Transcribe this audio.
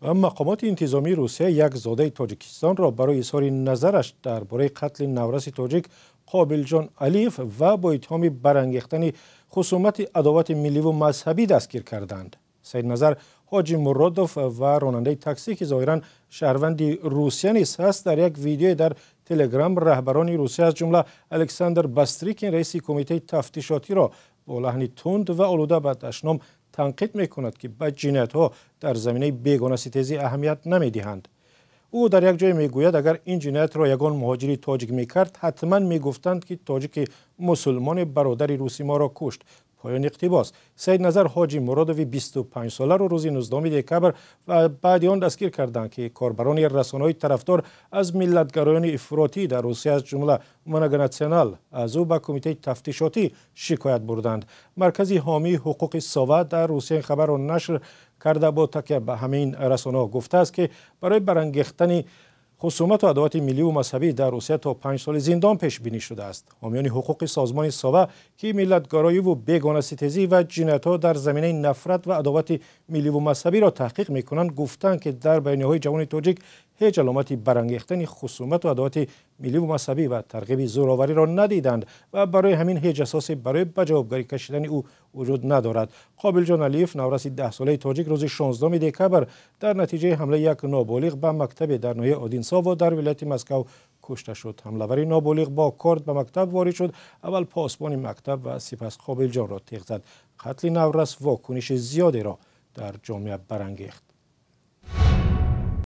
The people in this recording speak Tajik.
Мақомоти интизомии Русия як зодаи Тоҷикистонро барои изҳори назараш дар бораи қатли навраси тоҷик Қобилҷон Алиев ва бо иттиҳоми барангехтани хусумати адовати милливу мазҳабӣ дастгир карданд. Саидназар Ҳоҷи Муродов ва ронандаи таксӣ, ки зоҳиран шаҳрванди Русия низ ҳаст, дар як видеое дар Телеграм раҳбарони Русия, аз ҷумла Александр Бастрикин, раиси кумитаи тафтишотиро бо лаҳни тунд ва олуда ба дашном танқид мекунад, ки ба ҷиноятҳо дар заминаи бегонаситезӣ аҳамият намедиҳанд. Ӯ дар як ҷое мегӯяд, агар ин ҷиноятро ягон муҳоҷири тоҷик мекард, ҳатман мегуфтанд, ки тоҷики мусулмони бародари русӣ моро кушт. Поёни иқтибос. Саидназар Ҳоҷи Муродови 25-соларо рӯзи 19 декабр ва баъди он дастгир карданд, ки корбарони расонаҳои тарафдор аз миллатгароёни ифротӣ дар Русия, аз ҷумла Многонационал, аз ӯ ба кумитаи тафтишотӣ шикоят бурданд. Маркази ҳомии ҳуқуқи Сова дар Русия ин хабарро нашр карда, бо такя ба ҳамин расонаҳо гуфтааст, ки барои барангехтани хусумату адовати милливу мазҳабӣ дар Русия то 5 соли зиндон пешбинӣ шудааст. Ҳомиёни ҳуқуқи созмони Сова, ки миллатгароиву бегонаситезӣ ва ҷиноятҳо дар заминаи нафрат ва адовати милливу мазҳабиро таҳқиқ мекунанд, гуфтанд, ки дар баёниҳои ҷавони тоҷик ҳеҷ аломати барангехтани хусумату адовати милливу мазҳабӣ ва тарғиби зӯровариро надиданд ва барои ҳамин ҳеҷ асосе барои ба ҷавобгарӣ кашидани ӯ вуҷуд надорад. Қобилҷон Алиев, навраси 10-солаи тоҷик, рӯзи 16 декабр дар натиҷаи ҳамлаи як ноболиғ ба мактабе дар ноҳияи Одинсово дар вилояти Москав кушта шуд. Ҳамлавари ноболиғ бо корд ба мактаб ворид шуд, аввал посбони мактаб ва сипас Қобилҷонро теғ зад. Қатли наврас вокуниши зиёдеро дар ҷомеа барангехт.